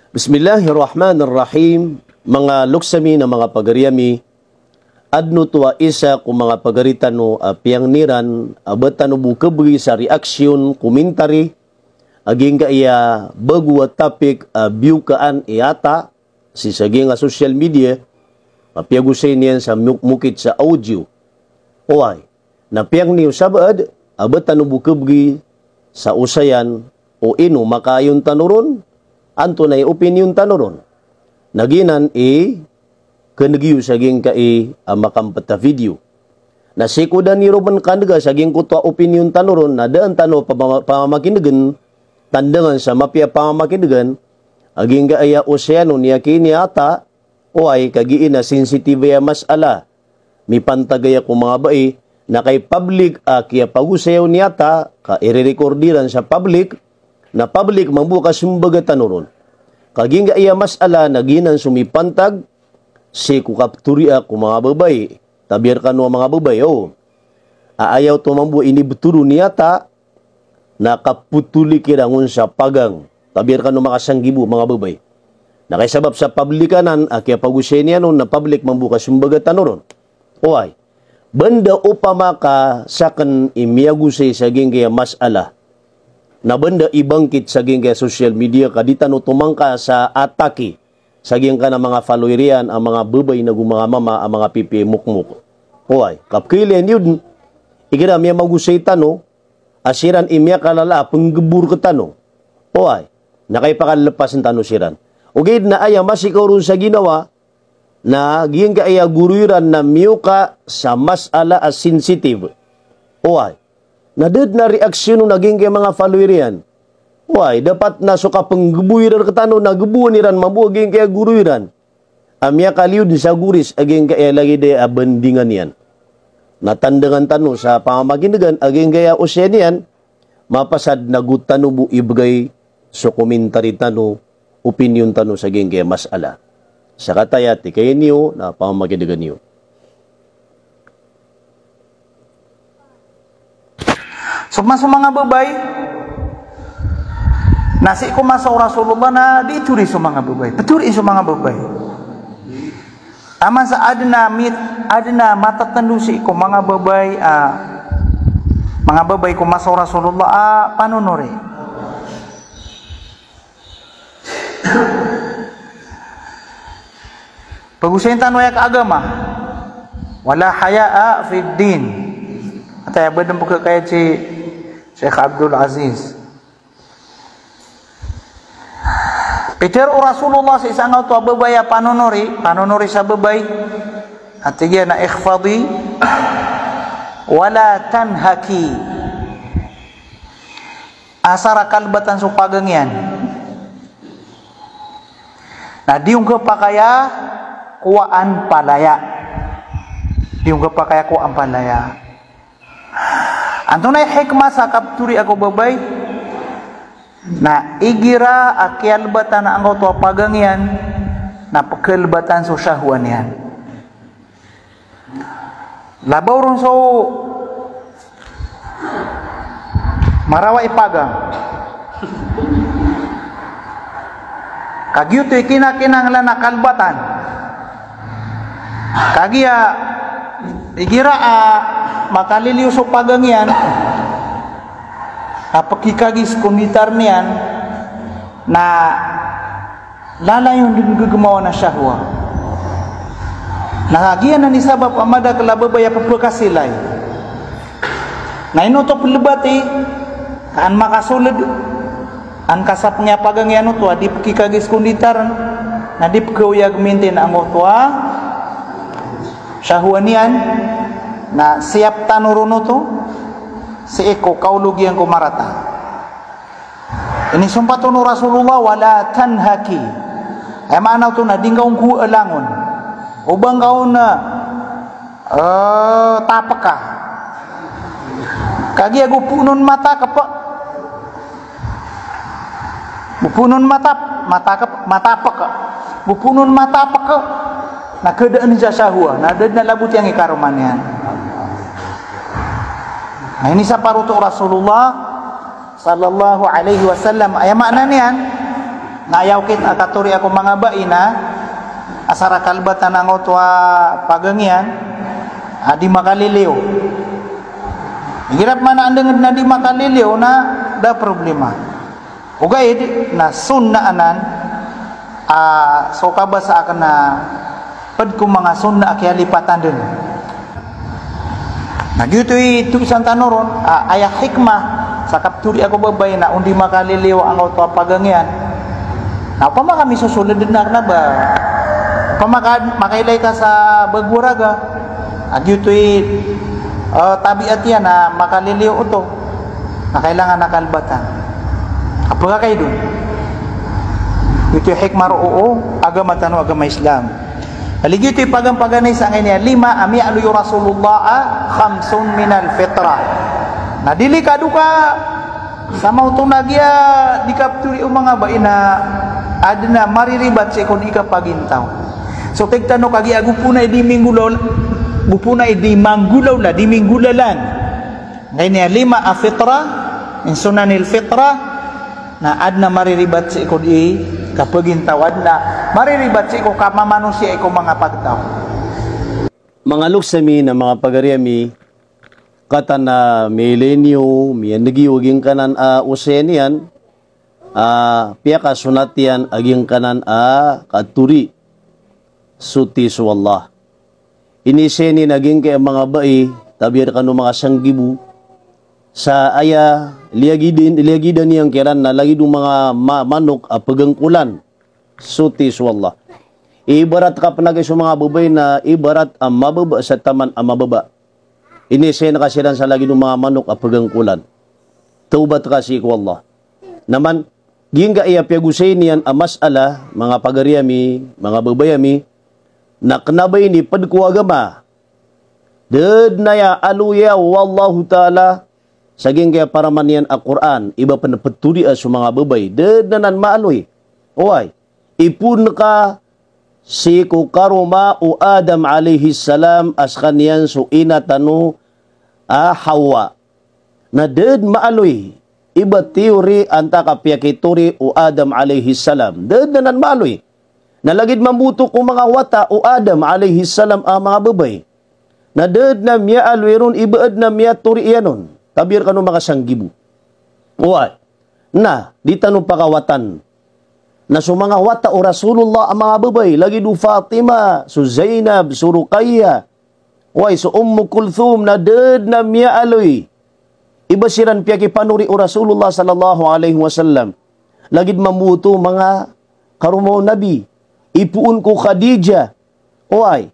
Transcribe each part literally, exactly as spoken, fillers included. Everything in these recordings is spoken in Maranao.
Bismillahirrahmanirrahim. Manga loks ami na manga pagari ami, adn oto a isa ko manga pagari tano a piyangni ran a ba tano bo kabgi sa reaction, commentary, a giyangkaya bago a topic a biyokaan i Ata sii sa giyangkaya social media, a piyagosay niyan sa miyokmokit sa audio. Oway, na piyangni o sabaad a ba tano bo kabgi sa osayan o ino makaayon tano ron, antonaa i opinion tano ron. Na giyanan i kaneg iyo sa giyangkai a makampt a video. Na sii ko da niyo ron kanega sa giyangkoto a opinion tano ron, na daan tano pama-, pamamakinegen, tandangan sa mapiya a pamamakinegen a giyangkaya osayan o niyakiin i Ata, oway, kagiya na sensitive aya masala. Mipantag aya ko manga bai, na kay public a kiyapagosaya on i Ata, ka irerecord iran sa public, na public mambo a kasombaga tano ron. Ka giyangkaya masala na giyanan so mipantag sii ko kaptoria ko manga babay. Tabiya rkano a manga babay, o. A aya oto mambo a inibtoro ni Ata, na kapotoli kiran on sa pagang. Tabiya rkano makasanggibo, manga babay. Na kay sabap sa public anan a kiyapagosay niyan on, na public mambo a kasombaga tano ron. Oway. Banda opama ka saken i miyagosay sa giyangkaya masala, na banda ibangkit sa giyangkaya social media ka di tano tomangka sa atake sa giyangkanan a manga follower iyan a manga babay nago manga mama a manga pipiya i mokmok. Oway, kapkailay niyo den, igira miyamagosay tano a siran i miyakalala a penggebor rktano. Oway, na kay pakallepasen tano siran. Ogaid na aya masikaw ron sa ginawa, na giyangkaya goro iran na miyoka sa masala a sensitive. Oway. Na da den a reaction on a giyangkaya manga follower iyan. Oway, dapat na so kapenggeboy iran rktano na geboan iran mambo a giyangkaya goro iran a miyakaliyo den sa goris a giyangkaya lagid a bandingan iyan. Na tandangan tano sa pamamakinegan a giyangkaya osayan iyan, mapasad na go tano bo ibegay so commentary tano, opinion tano sa giyangkaya masala. Sakataya, tikayi niyo na pamamakinegan iyo. So, ma so manga babay, na sii ko masa o Rasulullah na di tori so manga babay. Petori so manga babay. Aman sa aden a mit-, aden a matatando sii ko manga babay, ah, manga babay ko masa o Rasulullah, ah, panonori. Pagosayin tano aya kaagama. Wala haya'a fid din. Ataya ba den pekekayad si Sheikh Abdul Aziz. Pitharo o Rasulullah sii sangkoto a babay a panonori, panonori sa babay. Ati giya na ikhfadi wala tanhaki. Asar a kalbatan so pagang iyan. Na di on khapakay a kowaan palaya. Di on khapakay a kowaan palaya. Antonaa i hikmah sa kaptori ako babay? Na igira a kiyalbatan angkoto a pagang iyan, na pekalbatan so shahwa niyan. Labaw ron so marawa i pagang. Kagiya oto i kinakinanglan a kalbatan. Kagiya igira a makaliliyo so pagang iyan, a pekikagis ko nitar niyan, na lalayon den gegemawan a shahwa. Na giyanan i sabap a madakel a babay a pepekasilay. Na ino oto pelebati, ka an makasoled, an kasapeng iyan a pagang iyan oto a di pekikagis ko nitar, na di pekaoyag mintin angkoto a shahwa niyan, na siyap tano ron oto, sii ko kaologiyan ko marata. Inisompat on o Rasulullah, "Wala tanhaki." Aya maana oto na di ngka on kowaa langon. O ba ngka on, eh, tapeka. Kagiya go poon on matapek. Go poon on matap-, matapek, matapek. Go poon on matapek. Na khadaan sa shahwa. Na da den a labot iyan i karoma niyan. Na inisapar oto o Rasulullah sallallahu alaihi wasallam. Aya maana niyan, Na aya okit a katoriya ko manga bai na asar a kalbatan angkoto a pagang iyan a di makaliliyo. Igira pman a andang na di makaliliyo na da problema. Ogaid na sunnah anan a so kabasa akn a pd ko manga sunnah a kiyalipatan dn. Na giyoto i tokasan tano ron a aya hikmah sa kaptoriya ko babay na on di makaliliyo angkoto a pagang iyan. Na opama ka misosold dn a kna ba, opama ka makailay ka sa bago a raga, a giyoto i, eh, tabiat iyan a makaliliyo oto. Na kailangan a kalbatan. Apakakaidon. Ito i hikmah roo o agama tano, agama Islam. Kagiya giyoto i paganay-paganay sangkaya lima a miyaaloy o Rasulullah a khamsun minal fitrah. Na delikado ka sa maoto na giya di kaptori o manga bai na adn a mariribat sii ko di kapagintaw. So tig tano kagiya gopo na i di minggolaw, gopo na i di manggolawla, di minggolalan. Angkaya lima a fitrah, min sunanil fitrah, na adn a mariribat sii ko di kapagintaw, adn a mariribat sii ko kamamanosiya i ko manga pagtaw. Manga loks ami na manga pagari ami, kataan a miyailay niyo, miyaneg iyo a giyangkanan a osayan iyan, a piyakasonat iyan a giyangkanan a katori. Soti so Allah. Inisay niyan a giyangkaya manga bai, tabiya rkano manga sanggibo. Sa aya liyagidan, liyagidan iyan kiran na lagid o manga ma-, manok a pagangkolan. Soti so Allah. Ibarat ka pn a giya so manga babay na ibarat a mababa sa taman a mababa. Inisay ka siran sa lagid o manga manok a pagangkolan. Tawbat ka sii ko Allah. Na man, giyangkaya piyagosay niyan a masala, manga pagari ami, manga babay ami, na kna ba ini pd ko agama. Da dn a aya aloya o Allahu Ta'ala, sa giyangkaya paraman iyan a Qur'an, i ba pn pthoriya so manga babay. Da dn anan maaloy. Oway. Ipoon ka sii ko karoma o Adam alayhis salam a skaniyan so ina tano a Hawa. Na da dn maaloy i ba theory antaa ka piyakitori o Adam alayhis salam. Da dn anan maaloy. Na lagid mambo oto ko manga wata o Adam alayhis salam a manga babay. Na da dn a miyaaloy ron i ba adn a miyatori iyan on. Tabiya rkano manga sanggibo. Oway. Na, di tano pakawatan. Na so manga wata o Rasulullah a manga babay, lagid o Fatima, so Zainab, so Ruqayyah, oway, so Ummu Kulthum, na da dn a miyaaloy i ba siran piyakipanori o Rasulullah sallallahu alayhi wasallam. Lagid mambo oto manga karoma o Nabi. Ipoon ko Khadijah. Oway.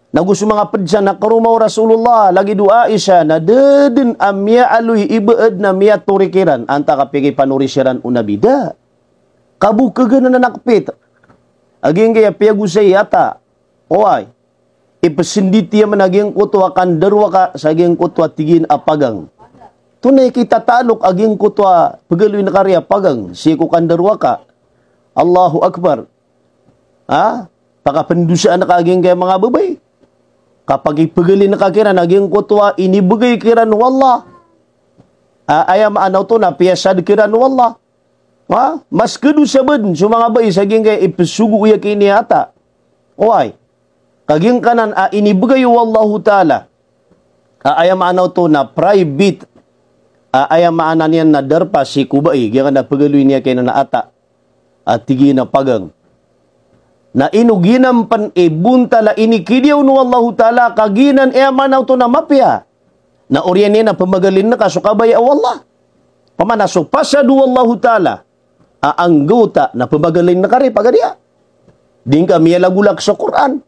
Nago so manga pd san a karoma o Rasulullah, lagid o Aisha, na da dn a miyaaloy i ba adn a miyatori kiran antaa ka piyakipanori siran o Nabi. Da. Kabokhagan anan a kpit. A giyangkaya piyagosay ata. Oway. Ipsndit iyan man a giyangkoto a kandarowaka sa giyangkoto a tig iyan a pagang. Tonaa i kitatalok a giyangkoto a pagaloy ngka ri a pagang sii ko kandarowaka. Allahu Akbar. Ha? Pakapndosaan ka a giyangkaya manga babay. Kapakipagaloy ngka kiran a giyangkoto a inibgay kiran o Allah. A, aya maana oto na piyasad kiran o Allah. Ha? Mas kadosa ba dn so manga bai sa giyangkaya ipsogo iyan ki ini a ata. Oway. Ka giyangkanan a inibgay o Allahu Ta'ala. A, aya maana oto na private. A, aya maana niyan na darpa sii ko bai. Giyangkanan a pagaloy niyan ki inan a ata. A tig iyan a pagang. Na ino giyanan pn i bontal a inikidiyaw o Allahu Ta'ala ka giyanan i aya maana oto na mapiya. Na oriyan iyan a pmagaloyn ka so kabaya o Allah. Pamana so pasad o Allahu Ta'ala a anggawta na pmagaloyn ka ri pagariya. Di ngka miyalagolak so Qur'an.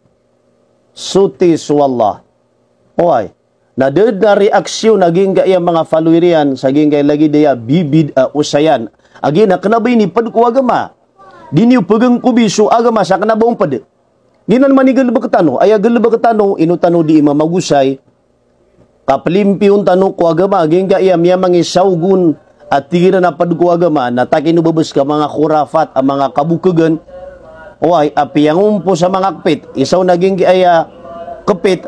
Soti so Allah. Oway. Na da dn a reaksyon a giyangkaya manga follower iyan sa giyangkaya lagid aya bibid a osayan. A giyanan kna ba ini pd ko agama. Di niyo pagangkobi so agama sa kna ba on pd. Giyanan man i galbk tano, aya galbk tano, ino tano di mamagosay. Kaplimpiyon tano ko agama, giyangkaya miyamangisaog on a tig iran a pd ko agama, na takino ba bs ka manga khurafat, a manga kabokhagan. Oway, a piyangompo sa manga kpit. Isa on a giyangkaya kpit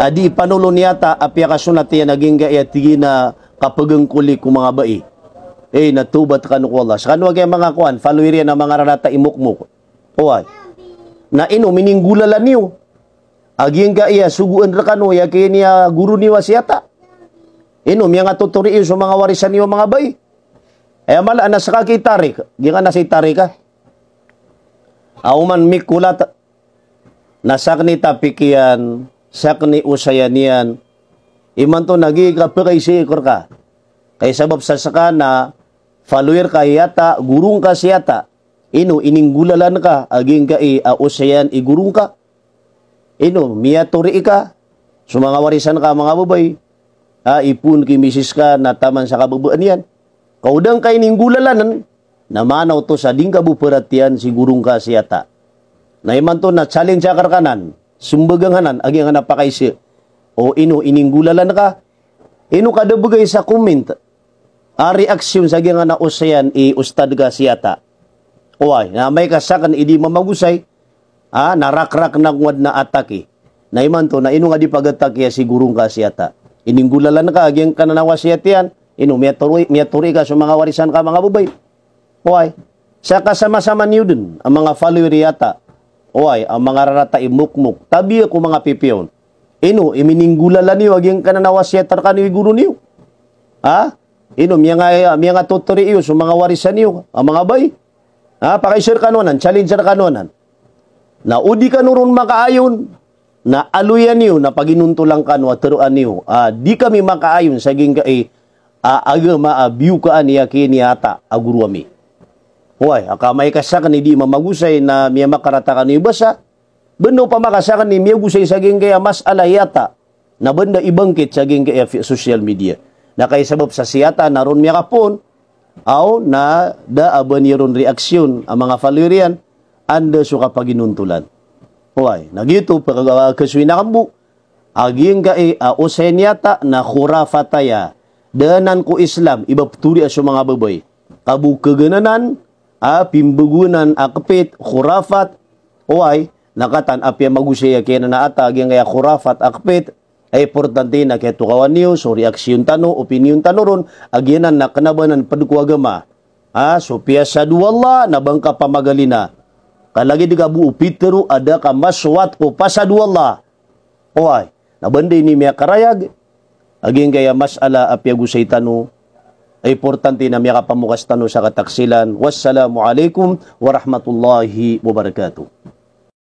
a di panolon iyata a piyakasonat iyan a giyangkaya tig iyan a kapagangkoli ko manga bai. Eh, na tawbat kano ko Allah. Skano a giya manga kowan, follower iyan a manga rarata i mokmok. Oway. Na ino mininggolalan iyo a giyangkaya sogoan rekano i a kiyaniya goro niyo a si Ata? Ino miyangatotori iyo so manga warisan iyo a manga bai? Aya mala a na seka ki tarik, giyangkanan a si tarik a. Aw man mikolat na sakni tapik iyan, sakni osayan iyan. Imanto na gii ka pekaisa ko reka. Kay sabap sa seka na follower ka i Ata, goro ngka si Ata. Ino ininggolalan ka a giyangkai a osayan i goro ngka? Ino miyatori ika so manga warisan ka a manga babay a ipoon ki misis ka na taman sa kababaan iyan? Ka o da ngka ininggolalanen, na maana oto sa di ngka bo paratiyayaan si goro ngka si Ata. Na imanto na challenge akn rekanan, sembag angkanan a giyangkanan a pakaisa. O ino ininggolalan ka? Ino ka da begay sa comment a reaction sa giyangkanan a osayan i ustad ka si Ata? Oway, na amay ka sakn i di mamagosay, a, na rakrak na ko ngka den a atake. Na imanto na ino ngka di pagatake a si goro ngka si Ata? Ininggolalan ka a giyangkanan a wasiyat iyan, ino miyatori, miyatori ka so manga warisan ka a manga babay? Oway. Sa kasama-sama niyo den a manga follower i Ata, oway, a manga rarata i mokmok, tabiya ko manga pipiya on. Ino i mininggolalan iyo a giyangkanan a wasiyat rekano i goro niyo? Ha? Ino miyanga, miyangatotori iyo so manga warisan iyo a manga bai? Ha, pakaisa rekano anan, challenge rekano anan. Na o di kano ron makaayon, na aloya niyo, na paginontolan kano a teroa niyo a di kami makaayon sa giyangkai a agama a biyokaan i a kiyaniya Ata a goro ami. Oway, a ka amay ka sakn i di mamagosay na miyamakarata kano i basa, benda opama ka sakn i miyagosay sa giyangkai a masala i Ata, na benda ibangkit sa giyangkai a fi-, social media. Na kay sabap sa si Ata na ron miyakapoon, aw, na da a ba niyo ron reaction a manga follower iyan, anda so kapaginontolan. Oway, na giyoto, paka-, kasoy na kambo a giyangkai a osayan i Ata na khurafat aya. Da anan ko Islam i ba petoriya so manga babay. Kabokegen anan a pimbagoan anan a kepit, khurafat. Oway, na kataan a piyamagosay a kiyanan a Ata a giyangkai a khurafat a kepit. Aya importante na kiyatokawan iyo so reaction tano, opinion tano ron, a giyanan na kena ba anan ped ko agama. Ha, so piyasad o Allah na ba ngka pamagalina. Ka lagid ka bo o pitero a da ka masowat ko pasad o Allah. Oway, na benda ini miyakarayag a giyangkai a masala a piyagosay tano, a importante na miyakapamokas tano sa kataksilan. Wassalamu alaikum warahmatullahi wabarakatuh.